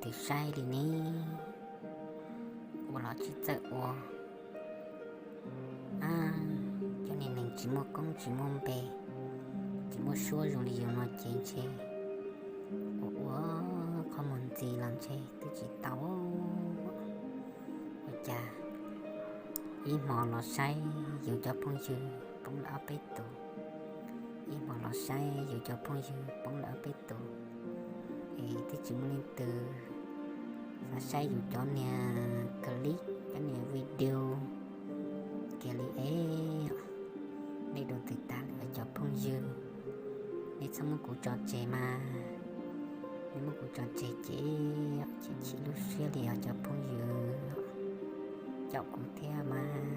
twv saib li ne. Ua los tsis txawj ua. Cov niag neeg tsis muaj koob tsis muaj npe, tsis muaj suab zoo li yus no ces ntshe ua ua qhov muag ntxiv los ntshe twb tsis tau. Ua cas ib hmo los saib yus cov phooj ywg poob lawm ob peb tus, ib hmo los saib yus cov phooj ywg poob lawm ob peb tus, es twb tsis muaj leej twg xav saib yus cov niag clip, cov niag video kiag li es. Nej dua twg tas lawm cov phooj ywg, nej txhob muab kuv tso tseg mas. Nej muab kuv tso tseg ces chim chim lub siab li os cov phooj ywg, caum kuv thiab mas.